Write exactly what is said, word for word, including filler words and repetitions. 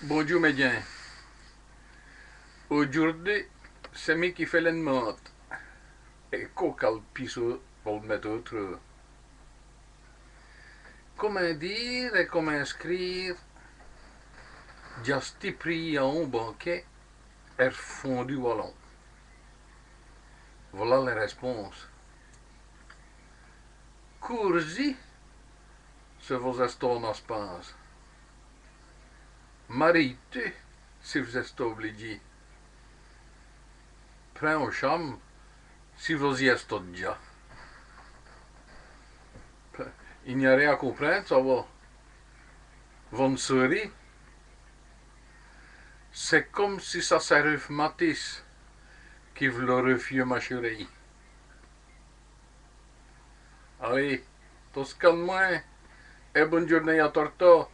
Bondjoû mès djins. Audjoûrdu, c'èst mi qui fêt l' ènèmî. Èt co cale pî saut po l' mète au trô. Comint dîre èt comint scrîre, dj'a stî priyî a on bankèt èr fondou walon. Vola l' rèsponse. Coûrz-î, si vos-èstoz on aspinse. Marîz-tu, si vos-èstoz oblidjî. Prinds on chame, si vos-î èstoz dja. I gn-a rén a comprinde, savoz. Vos n' saurîz. C'èst come si ça sèreûve Matisse qui v'l'aureûve fî machurer. Alez, toscans d' mwins, èt bone djoûrnéye a tortos.